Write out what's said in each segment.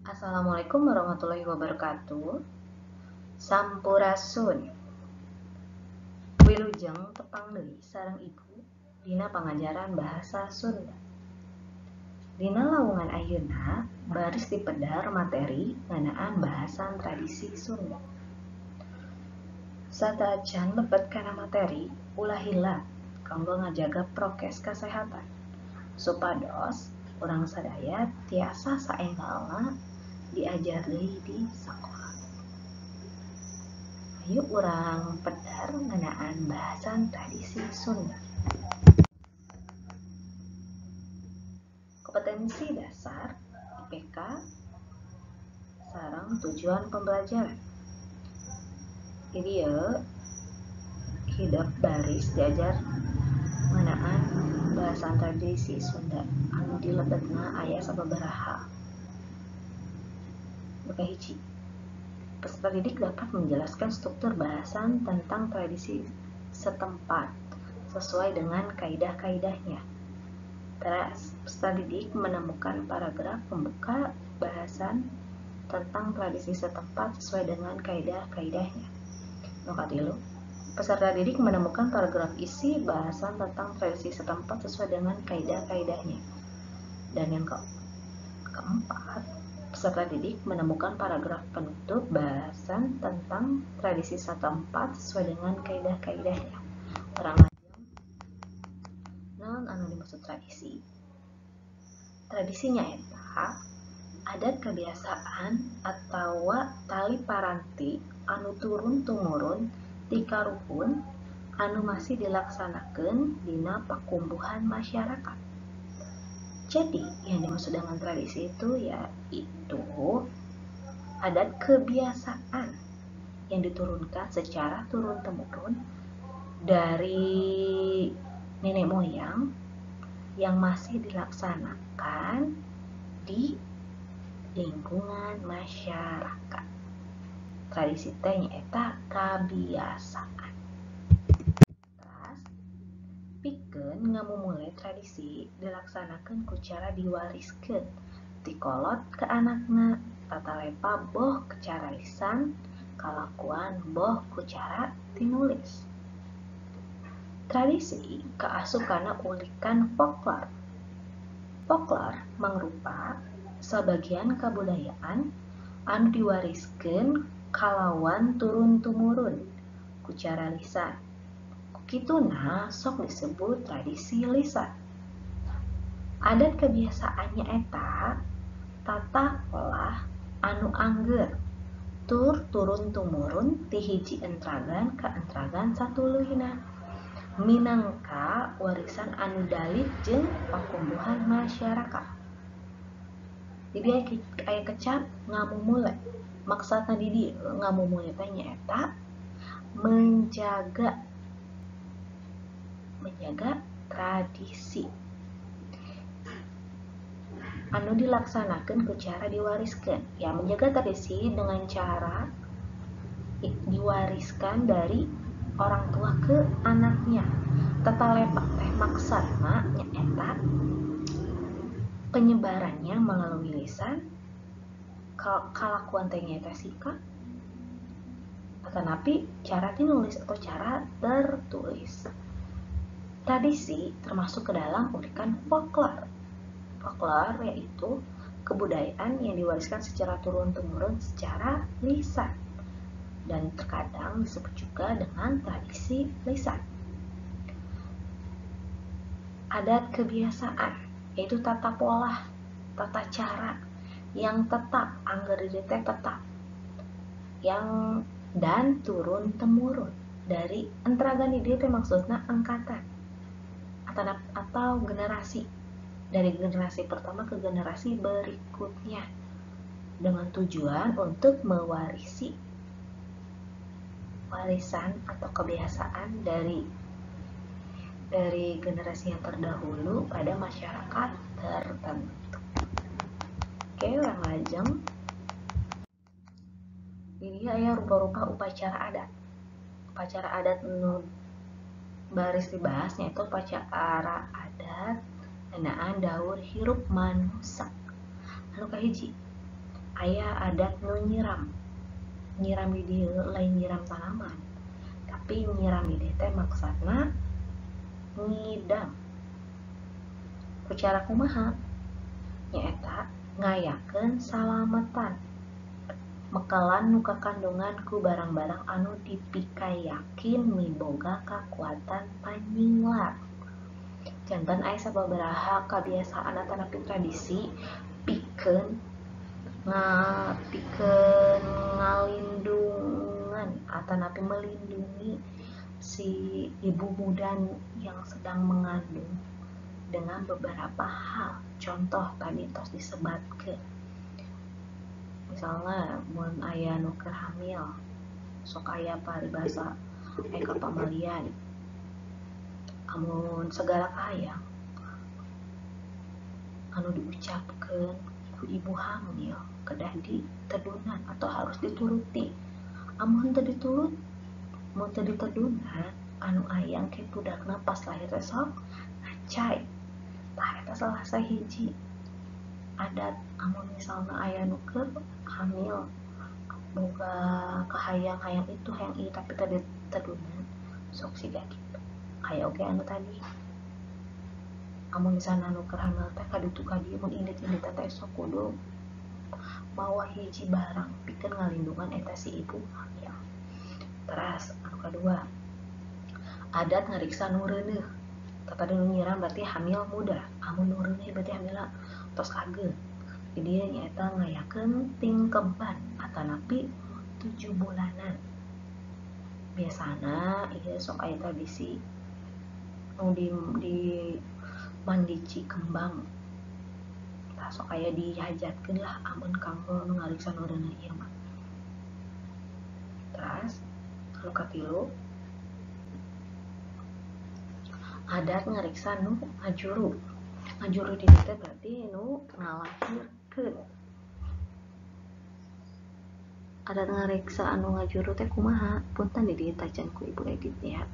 Assalamualaikum warahmatullahi wabarakatuh. Sampurasun. Wilujeng tepang deui sareng Ibu dina pangajaran bahasa Sunda. Dina lawungan ayeuna baris dipedar materi ngeunaan bahasan tradisi Sunda. Sateuacan lebet kana materi, ulah hilap kanggo ngajaga prokes kasehatan supados urang sadaya tiasa saenggalna diajar deui di sakola. Hayu urang pedar ngeunaan bahasan tradisi Sunda. Kompetensi dasar IPK sareng tujuan pembelajaran. Di dieu hidep baris diajar ngeunaan bahasan tradisi Sunda anu dilebetna aya sababaraha. Nu kahiji, peserta didik dapat menjelaskan struktur bahasan tentang tradisi setempat sesuai dengan kaidah-kaidahnya. Teras, peserta didik menemukan paragraf pembuka bahasan tentang tradisi setempat sesuai dengan kaidah-kaidahnya. Nu katilu, peserta didik menemukan paragraf isi bahasan tentang tradisi setempat sesuai dengan kaidah-kaidahnya. Dan yang keempat, peserta didik menemukan paragraf penutup bahasan tentang tradisi setempat sesuai dengan kaidah-kaidahnya. Urang lajeng, naon anu dimaksud tradisi? Tradisi nyaeta adat kebiasaan atawa tali paranti anu turun tumurun ti karuhun anu masih dilaksanakeun dina pakumbuhan masyarakat. Jadi, yang dimaksud dengan tradisi itu yaitu adat kebiasaan yang diturunkan secara turun-temurun dari nenek moyang yang masih dilaksanakan di lingkungan masyarakat. Tradisi teh nyaeta kabiasaan. Teras, pikeun ngamumule tradisi dilaksanakeun ku cara diwariskeun ti kolot ka anakna, tatalepa boh ku cara lisan, kalakuan boh ku cara tinulis. Tradisi kaasup kana ulikan folklor. Folklor mangrupa sabagian kabudayaan anu diwariskeun kalawan turun-tumurun ku cara lisan. Kituna sok disebut tradisi lisan. Adat kebiasaan nyaeta tata polah anu angger tur turun-tumurun ti hiji entragan ka entragan satuluyna minangka warisan anu dalit jeung pakumbuhan masyarakat. Jadi aya kecap ngamumule. Maksudna di dieu ngamumule teh nyaeta menjaga tradisi anu dilaksanakeun ku cara diwariskeun. Ya, menjaga tradisi dengan cara diwariskan dari orang tua ke anaknya. Tatalepa teh maksudna nyaeta penyebarannya melalui lisan, kalakuan teh nyaeta sikap, atanapi cara tinulis atau cara tertulis. Tradisi termasuk ke dalam ulikan folklor. Folklor yaitu kebudayaan yang diwariskan secara turun-temurun secara lisan dan terkadang disebut juga dengan tradisi lisan. Adat kebiasaan yaitu tata pola, tata cara yang tetap, angger di teh tetap, yang dan turun-temurun dari entragan di dieu teh maksudna angkatan atau generasi, dari generasi pertama ke generasi berikutnya dengan tujuan untuk mewarisi warisan atau kebiasaan dari generasi yang terdahulu pada masyarakat tertentu. Oke, urang lajeng. Ini aya rupa-rupa upacara adat. Upacara adat nu baris dibahas yaitu upacara adat ngeunaan daur hirup manusa. Anu kahiji, Aya adat nu nyiram. Nyiram di dieu lain nyiram tanaman, tapi nyiram di dieu teh maksudna ngidam. Ku cara kumaha? Nyaeta ngayakeun salametan. Mekelan nu kakandungan ku barang-barang anu dipikayakin miboga kakuatan panyinglar. Janten aya sababaraha kabiasaan atanapi tradisi pikeun ngalindungan atanapi melindungi si ibu muda yang sedang mengandung dengan beberapa hal. Contoh tadi tos disebatkeun. Misalnya mun aya nu keur hamil sok aya paribasa aya pamalian. Amun segala kahayang anu diucapkeun ku ibu hamil kedah ditedunan atau harus dituruti. Amun teu diturut, mun teu ditedunan anu ayang ke budakna pas lahir teh sok ngacai. Tah eta salah sahiji adat amun misalna aya nu keur hamil boga kahayang hayang itu hayang ieu tapi teu ditedunan sok siga kitu. Aya oge anu tadi amun misalna nu keur hamil teh kaditu ka dieu mun indit-indit teh sok kudu mawa hiji barang pikeun ngalindungan eta si ibu hamil. Teras anu kadua adat ngariksa nu reuneuh. Tadi nu nyiram berarti hamil muda, amun nu reuneuh berarti hamilna tos ageng. Jadi nyaeta ngayakeun tingkeban atanapi 7 bulanan. Biasana ieu sok aya tradisi nu di mandi kembang. Tah sok aya dihajatkeun lah amun kanggo nu ngariksa nu reuneuh ieu mah. Teras anu katilu adat ngariksa nu ngajuru. Ngajuru di dieu berarti nu ngalahirkeun. Adat ngariksa anu ngajuru teh kumaha? Punten di dieu tacan ku ibu edit ya.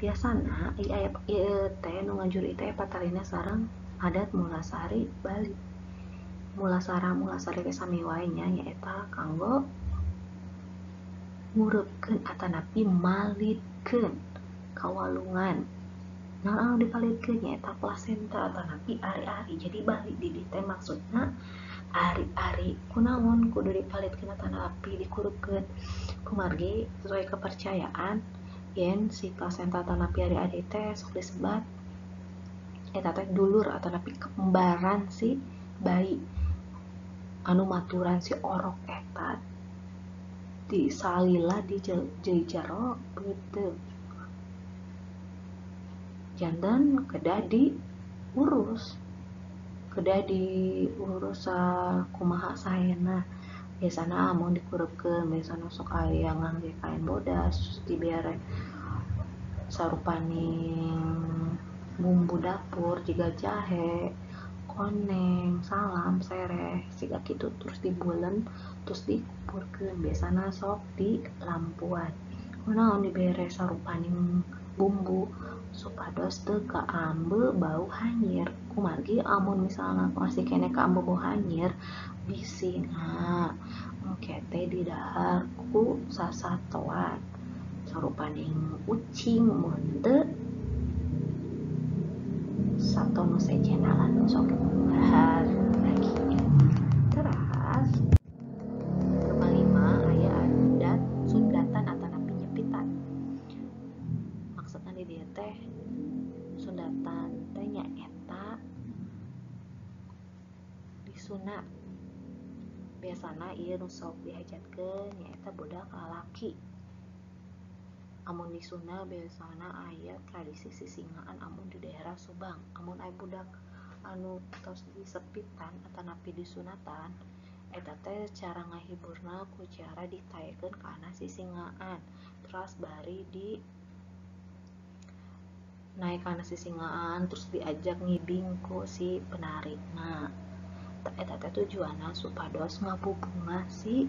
Biasana ieu teh nu ngajuru teh patalina sareng adat Mulasari Bali. Mulasara Mulasari teh sami wae nya nyaeta kanggo ngureupkeun atanapi malitkeun kawalungan. Naon anu dipalitkeun nyaeta plasenta atanapi ari-ari. Jadi bali di dieu teh maksudna ari-ari. Kunaon kudu dipalitkeun atanapi dikurupkeun? Kumargi sesuai kepercayaan yen si plasenta atanapi ari-ari teh sok disebat eta teh dulur atanapi kembaran si bayi anu maturan si orok eta disalila di jero beuteung. Janten kedah diurus, kedah diurus kumaha saena. Biasana amun dikurupkeun, biasana sok aya ngangge kain bodas, terus dibere sarupaning bumbu dapur jiga jahe, koneng, salam, sereh, siga kitu terus dibulen, terus dikuburkeun. Biasana sok di lampuan. Kunaon dibere sarupaning bumbu supados teu kaambe bau hanyir. Kumargi amun misalna masih keneh kaambe bau hanyir bisi engke teh didahar ku sasatoan sarupaning ucing mun teu sato nu sejenna lah nu sok dahar lagi. Teras nu kalima aya adat sundatan atanapi nyepitan. Maksudna di dieu teh sundatan teh nyaeta disunat. Biasana ieu nu sok dihajatkeun nyaeta budak lalaki. Amun disunat biasana aya tradisi sisingaan amun di daerah Subang. Amun aya budak anu tos disepitan atanapi disunatan eta teh cara ngahiburna ku cara ditaekeun kana sisingaan. Teras bari di naik kana sisingaan terus diajak ngibing ku si penarikna. Eta teh tujuanna supados ngabubunga si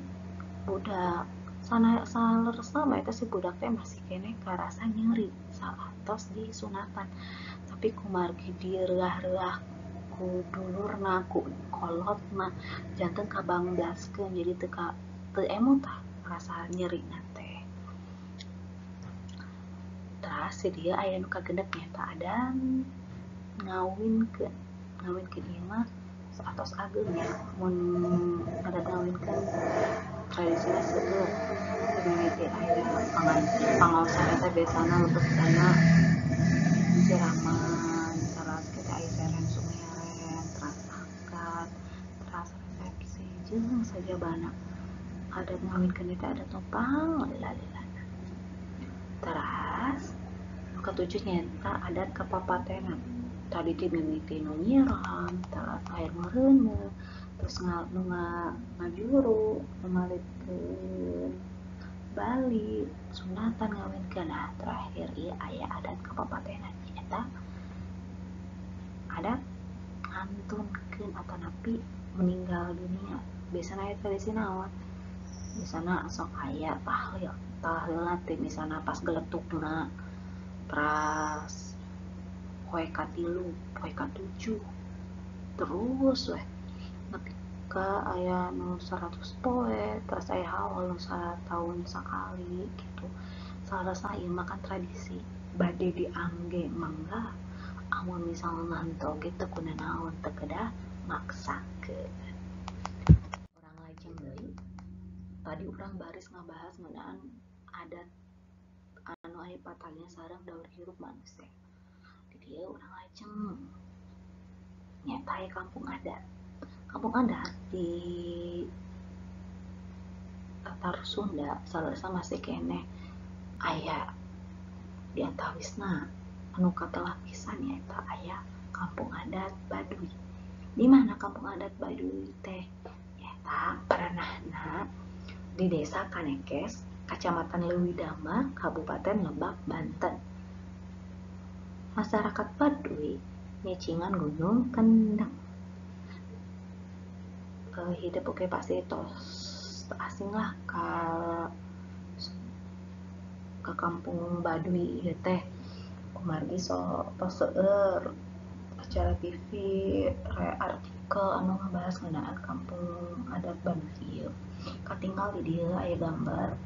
budak. Saleresna mah eta si budak teh masih keneh karasa nyeri saatos disunatan. Tapi kumargi direah-reah ku dulurna, ku kolotna, janten kabangblaskeun jadi teu emut tah rasa nyerina teh. Teras di dieu aya nu kagenep nyaeta ada ngawinkeun. Ngawinkeun ieu mah saatos ageung nya, mun adat ngawinkeun tradisina seueur. Mimiti aya pangaosan eta biasana lebet kana siraman, teras kita aya seren sumeren, teras akad, teras resepsi, jeung sajabana. Adat ngawinkeun eta adat nu panglila-lilana. Teras nu katujuh nyaeta adat kapapatenan. Tadi ti mimiti nu nyiram, teras air meureuneuh, terus nu ngajuru, nu malitkeun bali, sunatan ngawinkeun. Nah, terakhir ieu aya adat kapapatenan nyaeta adat ngantunkeun atanapi meninggal dunia. Biasana aya tradisi naon? Biasana sok aya tahlil. Tahlilna teh misalna pas geletukna, teras poe katilu, poe katujuh, terus weh nepi ka aya nu 100 poe, terus aya haul nu satahun sakali gitu. Salarasna ieu mah kan tradisi bade diangge mangga, amun misalna henteu oge teu kunanaon, teu kedah maksakeun. Urang lajeng deui, tadi urang baris ngabahas ngeunaan adat anu aya patalina sareng daur hirup manusia. Di dieu urang lajeng nyaeta aya kampung adat. Kampung adat di Tatar Sunda salarasna masih keneh aya di antawisna anu katelah pisan nyaeta aya kampung adat Baduy. Di mana kampung adat Baduy teh? Nyaeta peranahna di Desa Kanekes, Kacamatan Leuwidamar, Kabupaten Lebak, Banten. Masyarakat Baduy nyicingan Gunung Kendeng. Hidup oke pasti tos asing lah ke kampung Baduy ieu teh. Kumargi so tos seueur acara TV, artikel anu ngabahas ngeunaan kampung adat Baduy ieu. Katinggal di dieu aya gambar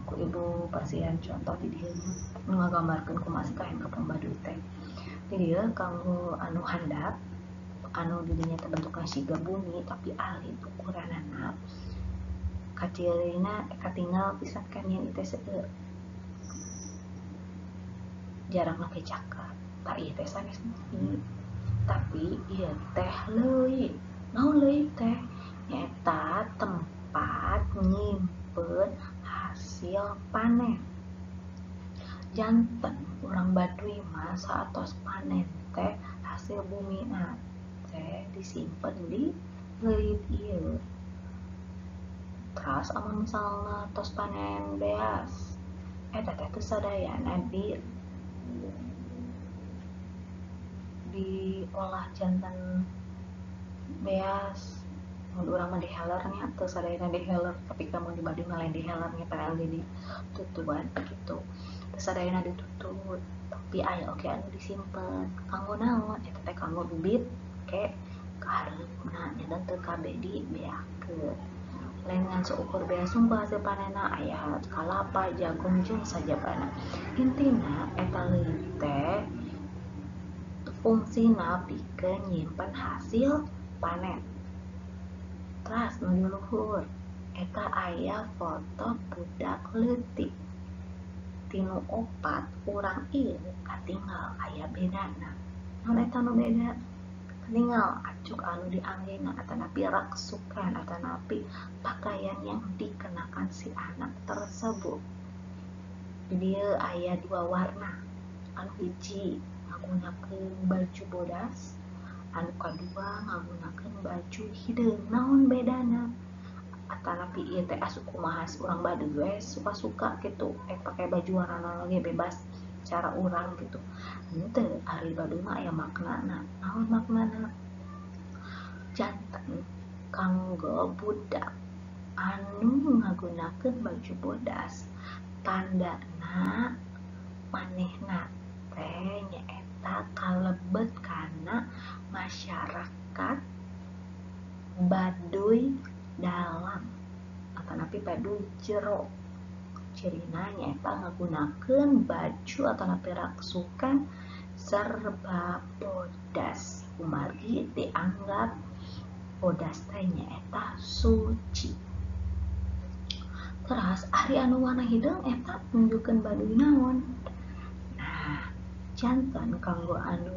ku ibu pasihan contoh di dieu nya nu ngagambarkeun kumaha sih kaen kampung Baduy teh. Di dieu kanggo anu handap anu di dinya teh bentukna siga bumi tapi alit ukuranana. Kacirina katinggal pisan kan yen ieu teh seueur. Jarang make cakep. Tah ieu teh sanes bumi. Tapi ieu teh leuit. Naon leuit teh? Nyaeta tempat nyimpen hasil panen. Janten urang Baduy mah saatos panen teh hasil bumina teh disimpen di leuit ieu. Teras amun misalna tos panen beas, eta teh teu sadayana diolah janten beas. Mun urang mah diheler nya, teu sadayana diheler, tapi kamu di Baduy mah lain diheler nya, padahal jadi tutuan gitu. Teu sadayana ditutut, tapi aya oge anu disimpen. Kanggo naon? Eta teh kanggo bibit ke kahareupna nya dan teu kabeh dibeakeun. Lain ngan seukur beas sungguh hasil panenna aya kalapa, jagung jeung sajabana. Intina eta leuit teh fungsina pikeun nyimpen hasil panen. Teras nu di luhur eta aya foto budak leutik. Tinu opat urang ieu katinggal aya bedana. Naon eta nu beda? Katinggal acuk anu dianggena atanapi raksukan atanapi pakaian yang dikenakan si anak tersebut. Di dieu aya dua warna. Anu hiji ngagunakeun baju bodas, anu kadua ngagunakeun baju hideung. Naon bedana? Atanapi ieu teh asup kumaha urang Baduy we suka-suka gitu, pakai baju warna naon ge bebas cara urang gitu. Henteu, ari Baduy mah aya maknana. Naon maknana? Janten kanggo budak anu ngagunakeun baju bodas, tandana manehna teh nyaeta kalebet kana masyarakat Baduy Dalam atanapi Baduy Jero. Cirina nyaeta ngagunakeun baju atanapi raksukan serba bodas kumargi dianggap bodas teh nyaeta suci. Teras ari anu warna hideung eta nunjukkeun Baduy naon? Nah, janten kanggo anu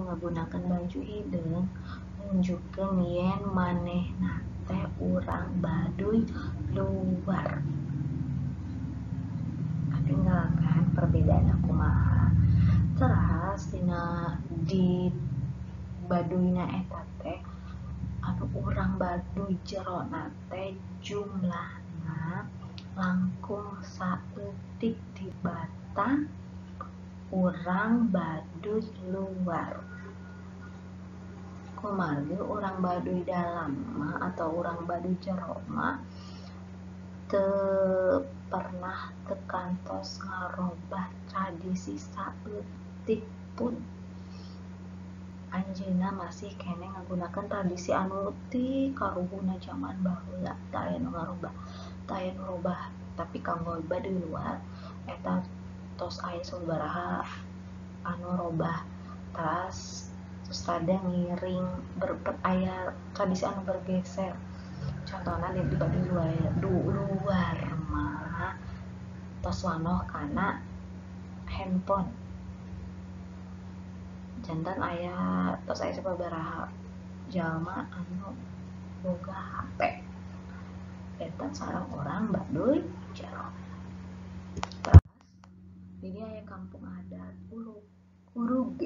ngagunakeun baju hideung nunjukkeun yen manehna teh urang Baduy Luar. Tinggalkan perbedaan kumaha. Teras dina di Baduyna eta teh anu urang Baduy Jerona teh jumlahna langkung saeutik tibatan urang Baduy Luar. Kumargi urang Baduy Dalam mah atau urang Baduy Jero mah teu pernah teu kantos ngarobah tradisi saeutik pun. Anjeunna masih keneh ngagunakeun tradisi anu ti karuhunna jaman baheula, teu aya nu ngarobah, teu aya nu robah. Tapi kanggo Baduy Luar eta tos aya sababaraha anu robah. Teras terus rada ngiring aya tradisi anu bergeser. Contohna di Baduy Luar mah tos wanoh kana handphone. Jantan aya tos aya sababaraha jalma anu boga HP. Benten sareng urang Baduy Jero. Teras di dieu aya kampung adat Urug.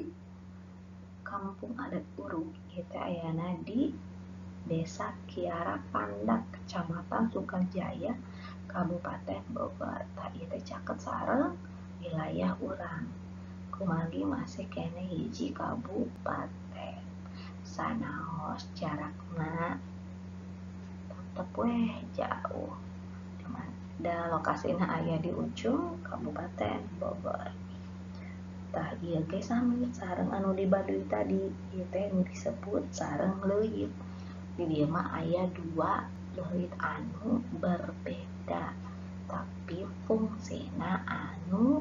Kampung adat Urug ieu teh ayana di Desa Kiara Pandak, Kecamatan Sukajaya, Kabupaten Bogor. Tah ieu teh caket sareng wilayah urang. Kumargi masih keneh hiji kabupaten. Sanaos jarakna tetep weh jauh. Cuman da lokasina aya di ujung Kabupaten Bogor. Tah ieu ge sami sareng anu di Baduy tadi, ieu teh nu disebut sareng leuit. Di dieu mah aya dua leuit anu berbeda, tapi fungsina anu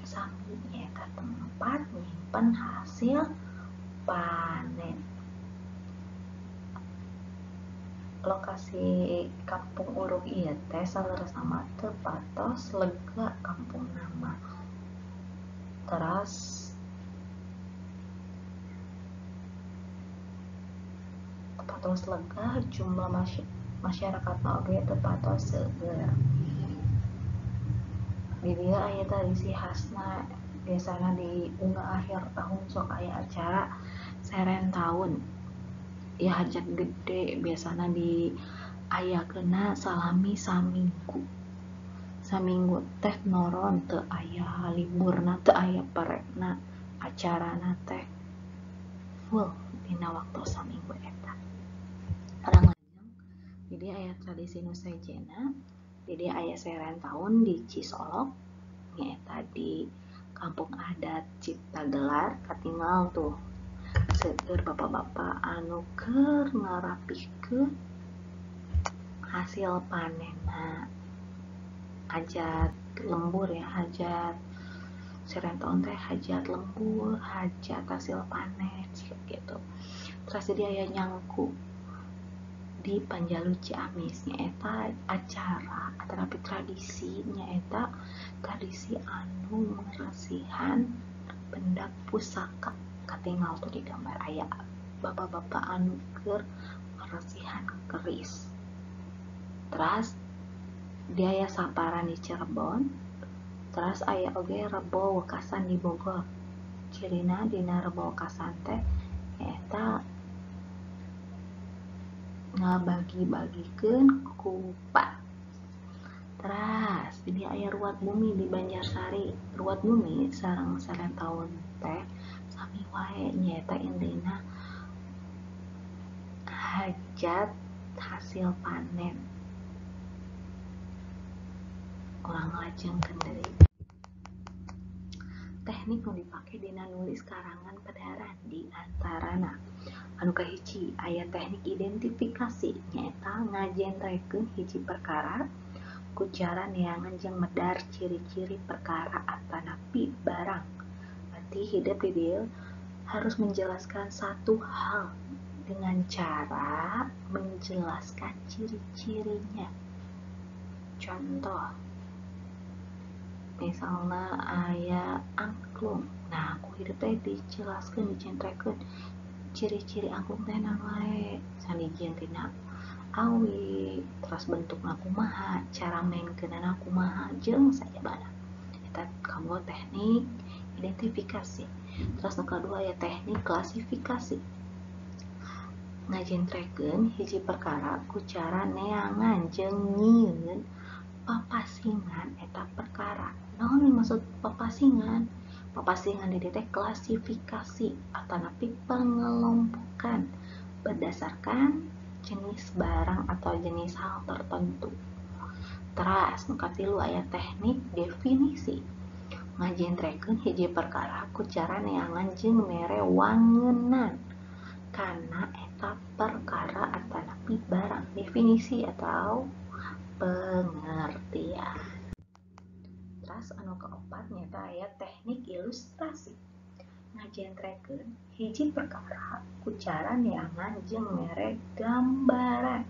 sami nyaeta tempat nyimpen hasil panen. Lokasi kampung Urug ieu teh saleresna mah teu patos lega kampungna mah. Teras patos lega jumlah masyarakatna oge teu patos seueur. Di dieu aya tradisi khasna, biasana di unggal akhir tahun sok aya acara seren taun. Ya hajat gede biasana di ayakeunna salami saminggu. Saminggu teh noron teu aya liburna, teu aya parekna, acarana teh full dina waktu saminggu eta. Urang lajeng di dieu aya tradisi nu sejenna, di dieu aya seren taun di Cisolok nyaeta di kampung adat Ciptagelar. Katingal tuh seueur bapak-bapak anu keur ngarapihkeun hasil panenna. Hajat lembur ya, hajat seren taun teh hajat lembur, hajat hasil panen gitu. Terus jadi aya nyangku di Panjalu Ciamis nyaeta acara atanapi tradisi nyaeta tradisi anu meresihan benda pusaka. Katingal tuh di gambar aya bapak-bapak anu keur meresihan keris. Teras dia aya saparan di Cirebon, teras aya oge Rebo Wekasan di Bogor. Cirina dina Rebo Wekasan teh nyaeta ngabagi-bagikeun kupat. Teras di dieu aya ruat bumi di Banjarsari. Ruat bumi sareng seren taun teh sami wae nyaeta intina hajat hasil panen. Urang lajengkeun deui. Teknik nu dipake dina nulis karangan pedaran di antarana anu kahiji aya teknik identifikasi, nyaeta ngajentrekeun hiji perkara ku cara neangan jeung medar ciri-ciri perkara atanapi barang. Berarti hidup di dieu harus menjelaskan satu hal dengan cara menjelaskan ciri-cirinya. Contoh, misalnya aya angklung. Nah, ku hidup teh dijelaskan, dicentrekeun ciri-ciri angklung teh naon wae, sanijieun tina awi, terus bentukna kumaha, cara maenkeunana kumaha, jeung sajabana. Eta kanggo teknik identifikasi. Terus nu kadua aya teknik klasifikasi. Ngajentrekeun hiji perkara ku cara neangan jeung nyieun papasingan eta perkara. Naon maksud papasingan? Papasingan di dieu teh klasifikasi atanapi pengelompokan berdasarkan jenis barang atau jenis hal tertentu. Teras nu katilu aya teknik definisi. Ngajentrekeun hiji perkara ku cara neangan jeung mere wangenan kana eta perkara atanapi barang. Definisi atau pengertian. Teras anu kaopat nyaeta aya teknik ilustrasi. Ngajentrekeun hiji perkara ku cara neangan jeung mere gambaran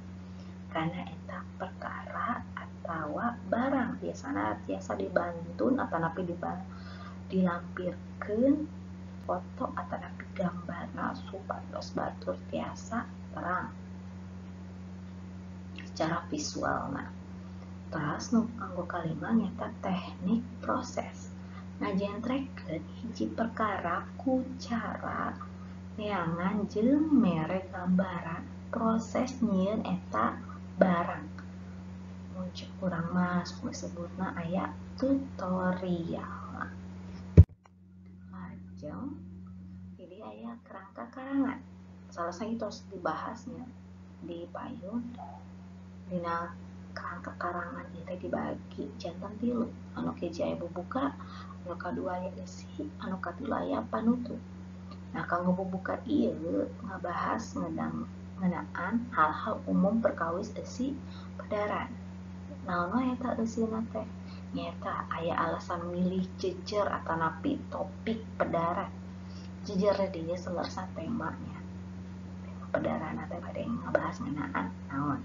kana eta perkara atawa barang. Biasana tiasa dibantun atanapi dilampirkeun foto atanapi gambarna supados batur tiasa terang secara visualna. Teras nu anggo kalima nyaeta teknik proses. Ngajentrekeun hiji perkara ku cara neangan jeung mere gambaran proses nyieun eta barang. Mun ceuk urang mah sok disebutna aya tutorial. Lajeng jadi aya kerangka karangan. Salah sahiji tos dibahasnya di payun. Dina kerangka karangan ieu teh dibagi janten tilu. Anu kahiji aya bubuka, anu kadua aya eusi, anu katilu aya panutup. Nah, kanggo bubuka ieu ngabahas ngeunaan hal-hal umum perkawis eusi pedaran. Naon wae eta eusina teh? Nyaeta aya alasan milih jejer atanapi topik pedaran. Jejer di dieu saleresna temanya. Tema pedaran teh bade ngabahas ngeunaan naon.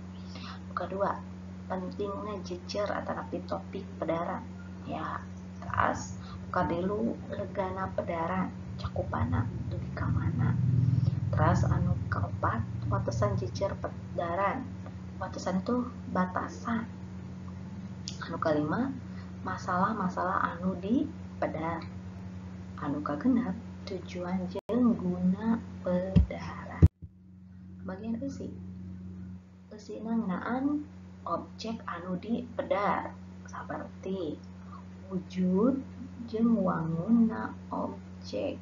Nu kadua, pentingna jejer atanapi topik pedaran. Ya, teras nu katilu legana pedaran, cakupanna dugi ka mana. Teras anu kaopat, watesan jejer pedaran. Watesan itu batasan. Anu kalima, masalah-masalah anu di pedar. Anu kagenep, tujuan jeung guna pedaran. Bagian eusi. Eusina ngeunaan objek anu di pedar, saperti wujud jeung wangunna objek,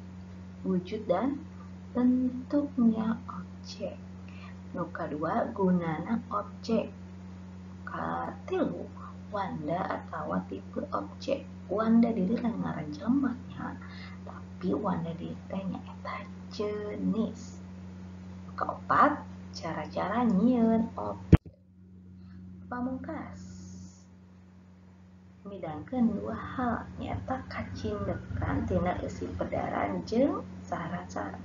wujud dan bentuknya objek. Nu kadua, gunana objek. Katilu, wanda atawa tipe objek. Wanda diri lain ngaran jelema nya, tapi wanda diri teh nyaeta jenis. Nu kaopat, cara-cara nyieun objek. Pamungkas midangkeun dua hal, nyaeta kacindekan tina eusi pedaran jeung saran-saran.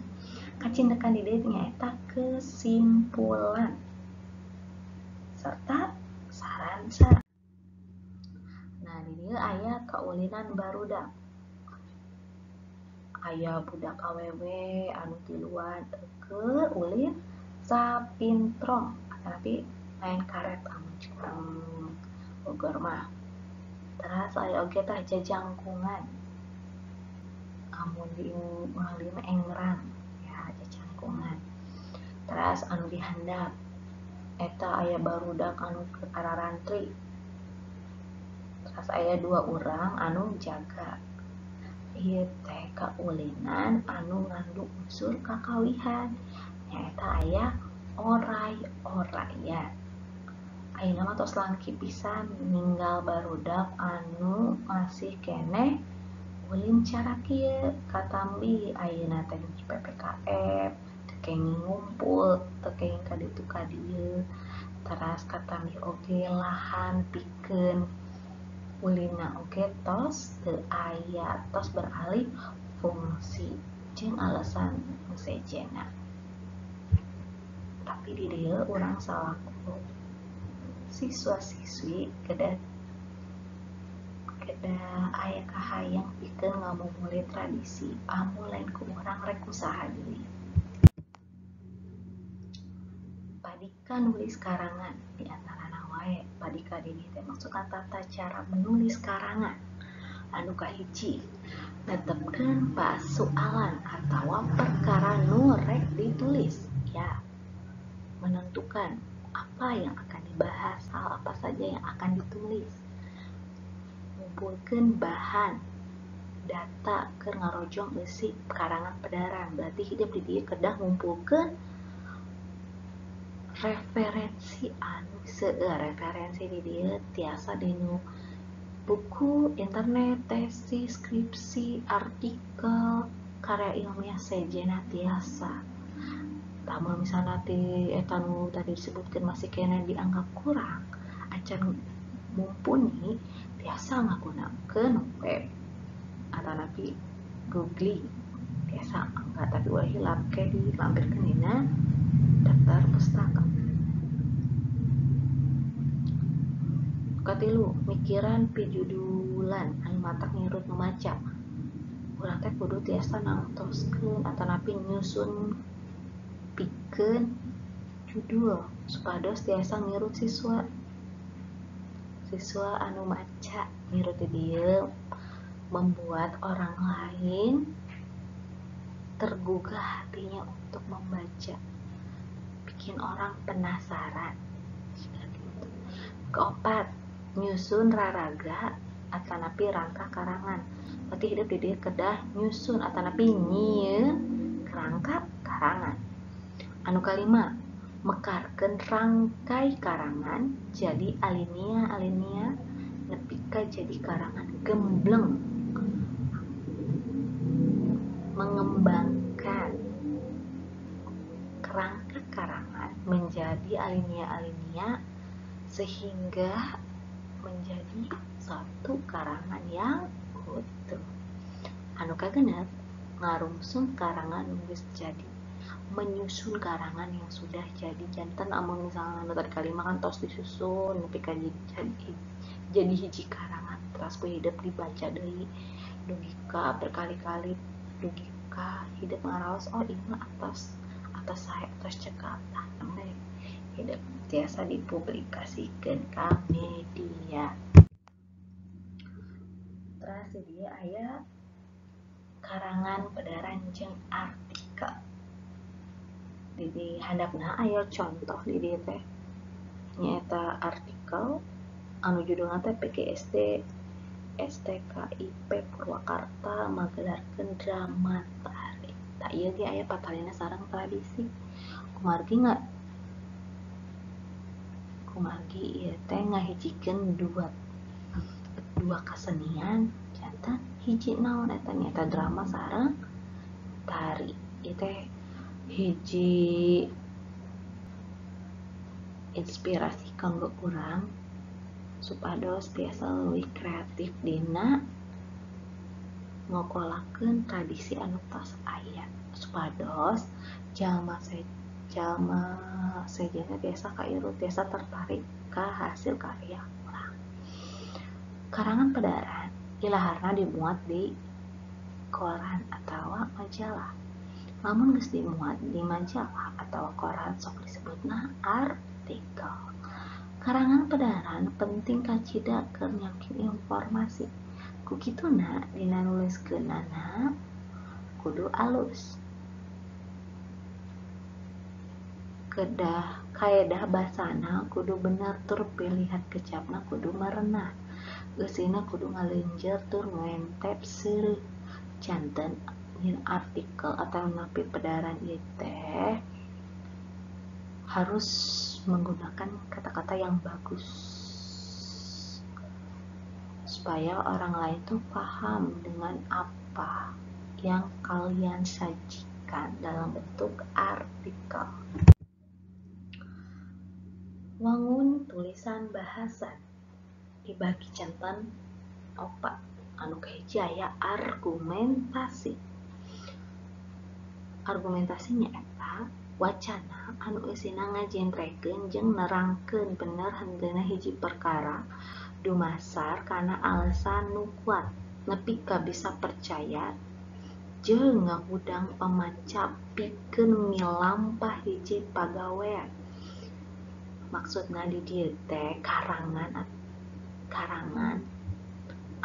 Kacindekan di dieu nyaeta kesimpulan serta saran-saran. Nah, di dieu aya kaulinan barudak. Aya budak awewe anu tiluan keur ulin sapintrong atanapi main karet amun cek urang Bogor mah. Teras aya oge tah jajangkungan. Amun di urang dieu mah engrang ya jajangkungan. Teras anu dihandap eta aya barudak anu keur ararantri. Teras aya dua urang anu jaga. Ieu teh kaulinan anu ngandung unsur kakawihan, nyaeta aya oray-orayan. Ayeuna mah tos langki pisan ninggal barudak anu masih keneh Ulin cara kieu katambi ayeuna teh PPKM teu kenging ngumpul, teu kenging ka ditu ka dieu. Teras katambi oge lahan pikeun ulinna oge tos teu aya, tos beralih fungsi jeung alasan nu sejenna. Tapi di dieu urang salaku siswa-siswi kedah aya kahayang pikeun ngamumule tradisi amun lain ku urang rek ku saha deui. Padika nulis karangan di antarana wae. Padika di dieu teh maksudna tata cara menulis karangan. Anu kahiji, netepkeun pasualan atawa perkara nu rek ditulis. Ya, menentukan apa yang akan dibahas, hal apa saja yang akan ditulis. Ngumpulkeun bahan data keur ngarojong eusi karangan pedaran. Berarti hidup di dieu kedah ngumpulkeun referensi anu seueur. Referensi di dieu tiasa dinu buku, internet, tesis, skripsi, artikel, karya ilmiah sejenna tiasa. Lamun misalna ti eta nu tadi disebutkeun masih keneh dianggap kurang, acan mumpuni, tiasa ngagunakeun web atanapi googling tiasa enggak, tapi ulah hilap ke dilampirkeun dina daftar pustaka. Katilu, mikiran pijudulan anu matak ngirut nu maca. Urang teh kudu tiasa nangtoskeun atanapi nyusun pikeun judul supados tiasa ngirut siswa. Siswa anu maca ngirut di dieu membuat orang lain tergugah hatinya untuk membaca, bikin orang penasaran. Keopat, nyusun raraga atanapi rangka karangan. Berarti hidup di dieu kedah nyusun atanapi nyieun kerangka karangan. Anu kalima, mekarkeun rangkai karangan jadi alinea-alinea nepi ka jadi karangan gembleng. Mengembangkan kerangka karangan menjadi alinea-alinea sehingga menjadi satu karangan yang utuh. Anu kagenep, ngarungsung karangan nu geus jadi, menyusun karangan yang sudah jadi. Janten amun misalnya nu tadi kalima kan tos disusun nepi ka jadi hiji karangan, teras ku hidep dibaca deui dugi ka berkali-kali, dugi ka hidep ngaraos, oh ieu mah atos sae, atos cekap. Tah nembe hidep tiasa dipublikasikeun ka media. Teras di dieu aya karangan pedaran jeung artikel. Di handapna aya contoh di dieu teh nyaeta artikel anu judulna teh PGSD STKIP Purwakarta magelarkeun drama tari. Tah ieu ge aya patalina sareng tradisi. Kumargi nggak? Kumargi ieu teh ngahijikeun dua kasenian janten hiji naon eta nyaeta drama sareng tari. Ieu teh hiji inspirasi kanggo urang supados tiasa leuwih kreatif dina ngokolakeun tradisi anu tos aya, supados jalma sejenna tiasa kairut, tiasa tertarik ka hasil karya urang. Karangan pedaran ilaharna dimuat di koran atawa majalah. Lamun geus dimuat di majalah atawa koran sok disebutna artikel. Karangan pedaran penting kacida keur nyangking informasi. Ku kituna dina nuliskeunana kudu alus. Kedah kaedah basana kudu bener tur pilihan kecapna kudu merenah. Eusina kudu ngalenjer tur ngentep seureuh. Janten nyin artikel atau napi pedaran ieu teh harus menggunakan kata-kata yang bagus Supaya orang lain tuh paham dengan apa yang kalian sajikan dalam bentuk artikel. Wangun tulisan bahasa dibagi janten opat. Anu kahiji aya argumentasi. Argumentasinya eta wacana anu eusina ngajentrekeun jeung nerangkeun bener henteuna hiji perkara dumasar kana alasan nu kuat nepi ka bisa percaya jeung ngahudang pamaca pikeun milampah hiji pagawean. Maksudna di dieu teh karangan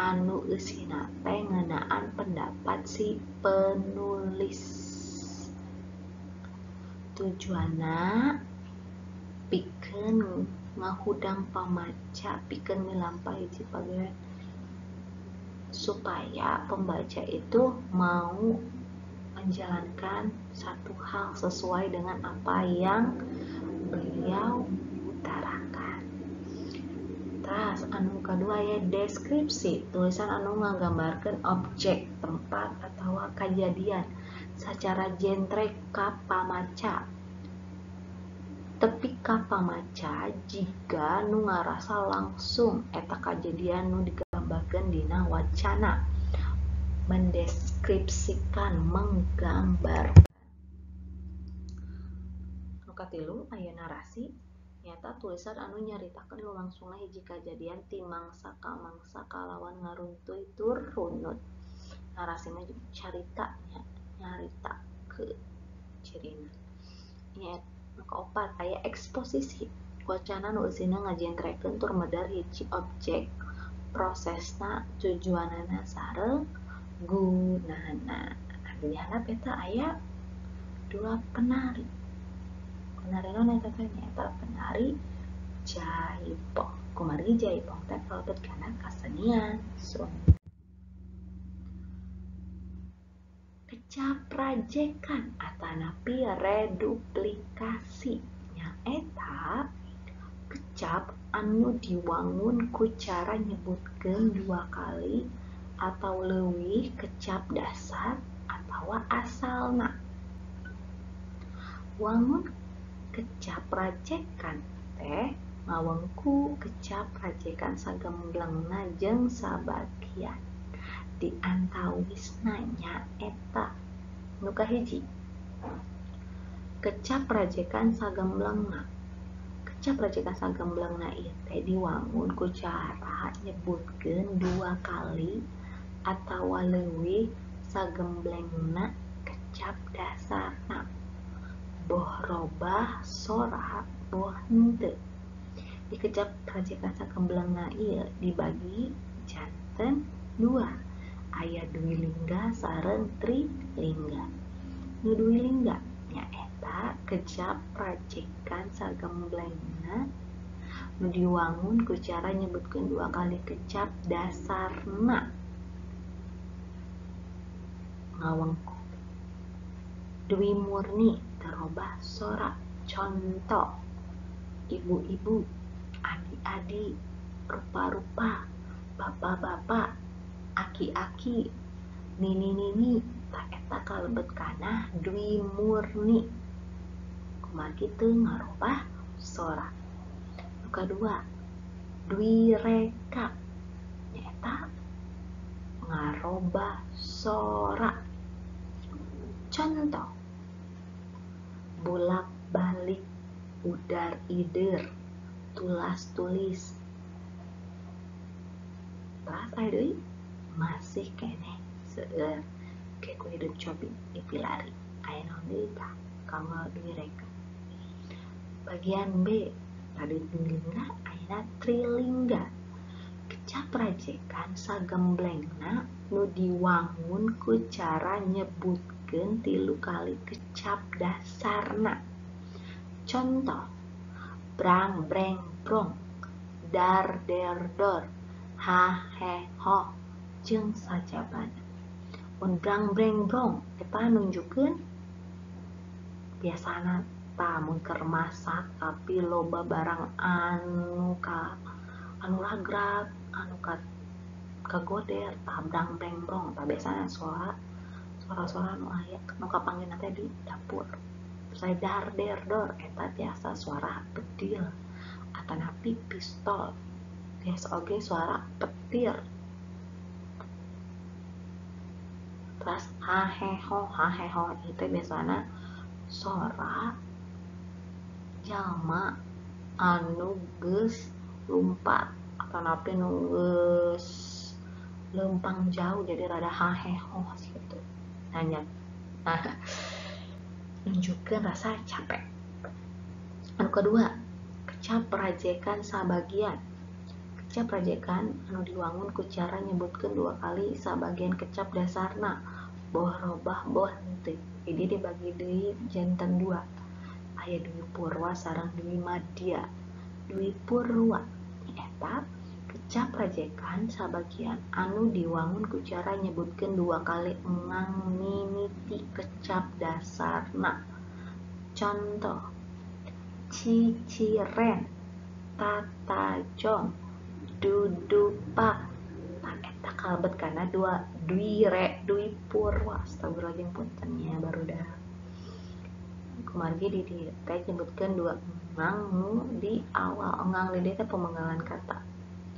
anu eusina teh ngeunaan pendapat si penulis. Tujuanna pikeun ngahudang pamaca pikeun milampah hiji pagawean supaya pembaca itu mau menjalankan satu hal sesuai dengan apa yang beliau utarakan. Terus anu kedua ya deskripsi, tulisan anu ngagambarkeun objek, tempat atau kejadian secara jentrek ka pamaca. Tepi ka pamaca jiga nu ngarasa langsung eta kajadian nu digambarkeun dina wacana. Mendeskripsikan, menggambarkan. Nu katilu aya narasi, nyata tulisan anu nyaritakeun lumangsungna hiji kajadian ti mangsa ka mangsa kalawan ngaruntuy tur runut. Narasi mah carita nya, nyaritakeun cirina. Nya nu kaopat aya eksposisi, wacana nu eusina ngajentrekeun tur medar hiji objek, prosesna, tujuanana sareng gunana. Di handap eta aya dua penari. Penari naon eta teh? Nyaeta penari jaipong. Kumargi jaipong teh kalebet kana kasenian Sunda. Kecap rajekan atanapi reduplikasi nyaeta kecap anu diwangun ku cara nyebutkeun dua kali atau leuwih kecap dasar atawa asalna. Wangun kecap rajekan teh ngawengku kecap rajekan sagemblengna jeung sabagian. Di antawisna nyaeta nu kahiji kecap rajekan sagemblengna. Kecap rajekan sagemblengna ieu teh diwangun ku cara nyebutkeun dua kali atawa leuwih sagemblengna kecap dasarna. Boh robah sora boh henteu. Di kecap rajekan sagemblengna ieu dibagi janten dua. Aya dwilingga sareng trilingga. Nu dwilingga nyaeta kecap rajekan sagemblengna nu diwangun ku cara nyebutkeun dua kali kecap dasarna. Ngawengku dwi murni terobah sora. Contoh ibu-ibu, adi-adi, rupa-rupa, bapak-bapak, aki-aki, nini-nini, tah eta kalebet kana dwi murni. Kumargi teu ngarobah sora. Nu kadua dwi reka nyaeta ngarobah sora. Contoh bolak-balik, udar-ider, tulas-tulis. Terus aya deui masih keneh seueur ke ku hidup cobi dipilari. Aya naon deui tah kanggo dwi reka. Bagian B tadi dwilingga ayeuna trilingga. Kecap rajekan sagemblengna nu diwangun ku cara nyebutkeun tilu kali kecap dasarna. Contoh brang breng brong, dar der dor, ha he ho, jeung sajabana. Mun brang breng brong eta nunjukkeun biasana tah mun keur masak tapi loba barang anu ka anu ragrag, anu ka kagoder tah brang breng brong tah biasana suara-suara nu aya nu kapanggihna teh di dapur. Terus aya dar der dor eta biasa suara bedil atanapi pistol. Biasa oge suara petir. Terus haheho itu biasana suara jalma anu geus lumpat atanapi nu geus lempang jauh jadi rada haheho gitu. Nanya. Nah, nunjukkeun rasa capek. Anu kedua, kecap rajekan sabagian. Kecap rajekan anu diwangun ku cara nyebutkeun dua kali sabagian kecap dasarna, boh robah boh henteu. Jadi dibagi deui janten dua. Aya Dwi Purwa sareng Dwi Madya. Dwi Purwa eta kecap rajekan sabagian anu diwangun ku cara nyebutkeun dua kali engang mimiti kecap dasarna. Contoh, ciciren, tatajong, dudupak. Tah eta kalebet kana dua dwi re dwi purwa. Astagfirullahaladzim, punten nya barudak. Kumargi di dieu teh nyebutkeun dua engang nu di awal. Engang di dieu teh pemenggalan kata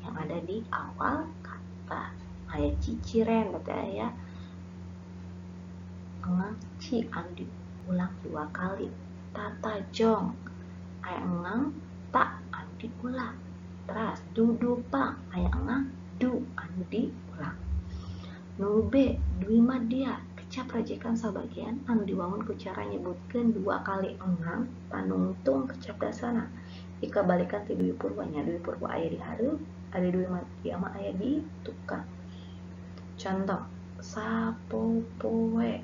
yang ada di awal kata. Aya ciciren berarti aya engang ci anu diulang dua kali. Tatajong aya engang ta anu diulang. Terus dudupak aya engang du anu diulang. Nu B Dwi Madya, kecap rajekan sabagian anu diwangun ku cara nyebutkeun dua kali engang panungtung kecap dasarna. Dikabalikan ti Dwi Purwa nya, Dwi Purwa aya di hareup, ada Dwi Madya mah aya di tukang. Contoh, sapopoe,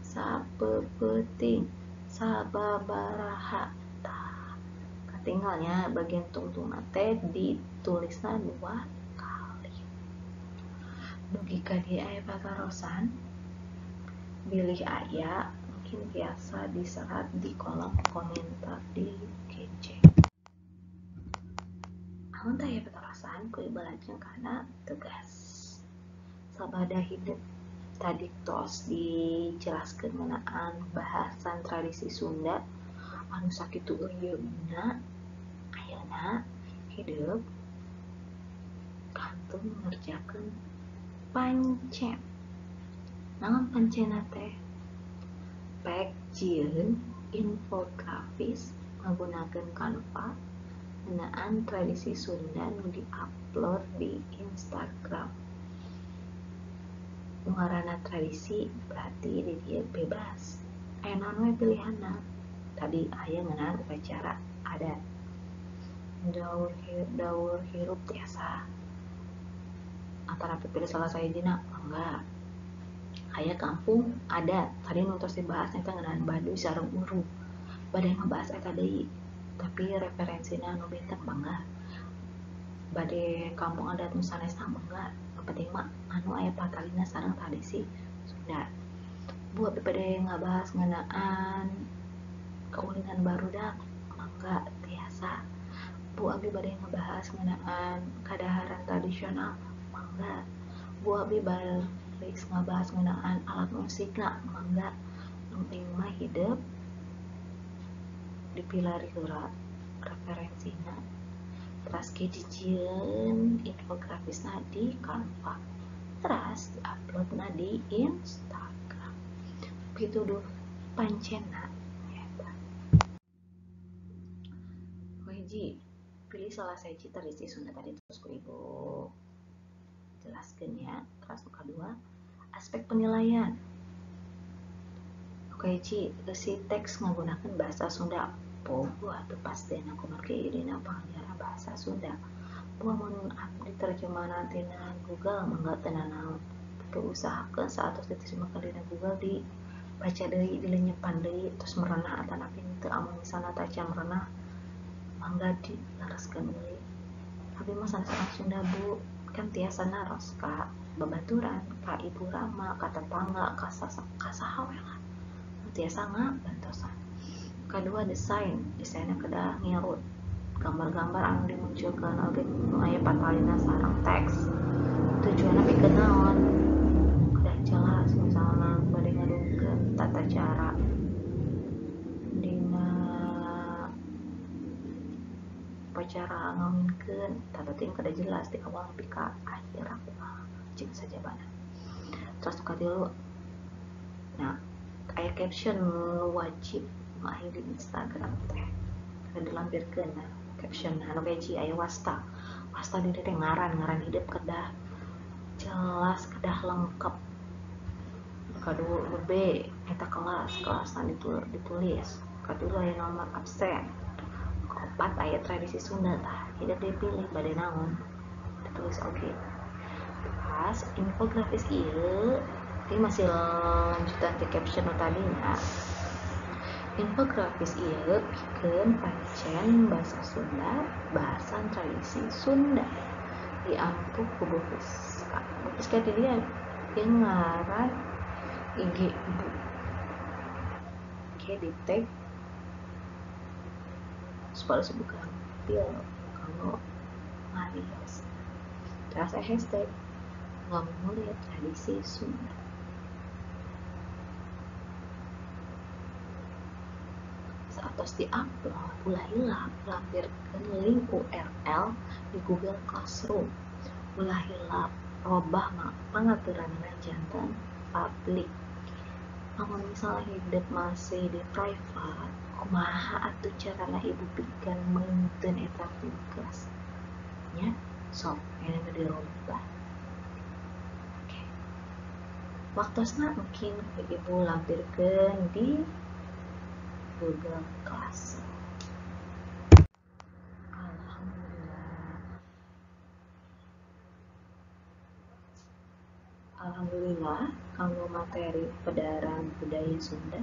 sapeupeting, sababaraha. Tah, katinggalnya bagian tungtungna teh ditulisna dua kali. Dugi ka dieu aya patarosan, bilih aya mungkin biasa diserat di kolom komentar di GC. Amun teh aya patarosan ku ieu lajeng kana tugas. Sabada hidup tadi tos dijelaskeun ngeunaan bahasan tradisi Sunda anu sakitu euyeuna. Ayeuna hidup kantun ngerjakeun pancen. Naon pancena teh? Pek jieun infografis ngagunakeun Canva ngeunaan tradisi Sunda nu diupload di Instagram. Nu ngaranna tradisi berarti di dieu bebas. Aya naon we pilihanna? Tadi aya ngeunaan upacara adat, daur hirup tiasa, antara pilih salah sahijina mangga. Aya kampung adat, tadi nu tos dibahas eta ngeunaan Baduy sareng Uru. Bade ngabahas eta deui, tapi referensina nu benten mangga. Bade kampung adat nu sanesna mangga. Nu penting mah anu aya patalina sareng tradisi Sunda. Bu abdi bade ngabahas ngeunaan kaulinan barudak mangga tiasa. Bu abdi bade ngebahas ngeunaan kadaharan tradisional mangga. Bu abdi bade ngebahas ngeunaan alat musikna mangga. Nu penting mah hidup dipilari heula referensina, teras ge dijieun infografisna di Canva, teras diuploadna di Instagram. Pituduh pancena eta. Hiji, pilih salah sahiji tradisi Sunda tadi terus ku ibu jelaskeun ya. Terus nu kadua, aspek penilaian. Nu kahiji, eusi teks ngagunakeun bahasa Sunda. Pogo atuh pastina kumargi dina pangajaran bahasa Sunda. Bu amun abdi terjemahna tina Google mangga teu nanaon. Tapi usahakeun saatos diterjemahkeun dina Google dibaca deui, dilenyepan deui terus merenah atanapi teu. Amun misalna tacan merenah mangga dilereskeun deui. Abi mah sanes urang Sunda bu, kan tiasa naros ka babaturan, ka ibu rama, ka tetangga, ka saha we lah. Tiasa ngabantosan. Kedua, desain. Desainnya kedah ngirut gambar-gambar anu dimunculkeun oge nu aya patalina sareng teks. Tujuanna pikeun naon? Kedah jelas, misalna bade ngadugkeun tata cara dina upacara ngawinkeun, tah berarti kedah jelas di awal nepi ka akhir kumaha jeung sajabana. Terus nu katilu, nah aya caption wajib nu aya di Instagram teh kedah dilampirkeun. Nah, caption anu kahiji aya wasta. Wasta di dieu teh ngaran hidup kedah jelas, kedah lengkap. Kadua B eta kelas, kelasna ditulis. Katilu aya nomor absen. Keempat aya tradisi Sunda, tah hidup dipilih bade naon ditulis oge. Terus infografis ieu ini masih lanjutan ti caption nu tadinya. Infografis ieu pikeun pancen bahasa Sunda, bahasan tradisi Sunda diampu ku Bu Fiska. Bu Fiska di dieu ieu ngaran IG Bu. Oke, di tag supaya sebut gampil kalau ngarios. Terus hashtag ngabuburit tradisi Sunda. Saatos diupload, ulah hilap lampirkeun link URL di Google Classroom. Ulah hilap robah pangaturanna janten public. Lamun misalnya hidup masih di private, kumaha atuh carana ibu pikeun meunteun eta tugas nya? Sok aya nu dirobah. Oke, waktosna mungkin ku ibu lampirkeun di Google Classroom. Alhamdulillah, kanggo materi pedaran budaya Sunda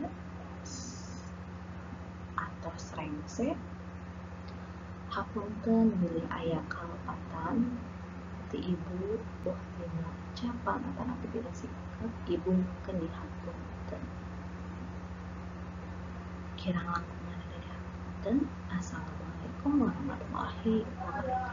atos rengse. Hapunten bilih aya kalepatan ti ibu, boh tina ucapan atanapi tina sikap ibu mungkin dihapunten. Kirang langkung dari hapunten. Assalamualaikum warahmatullahi wabarakatuh.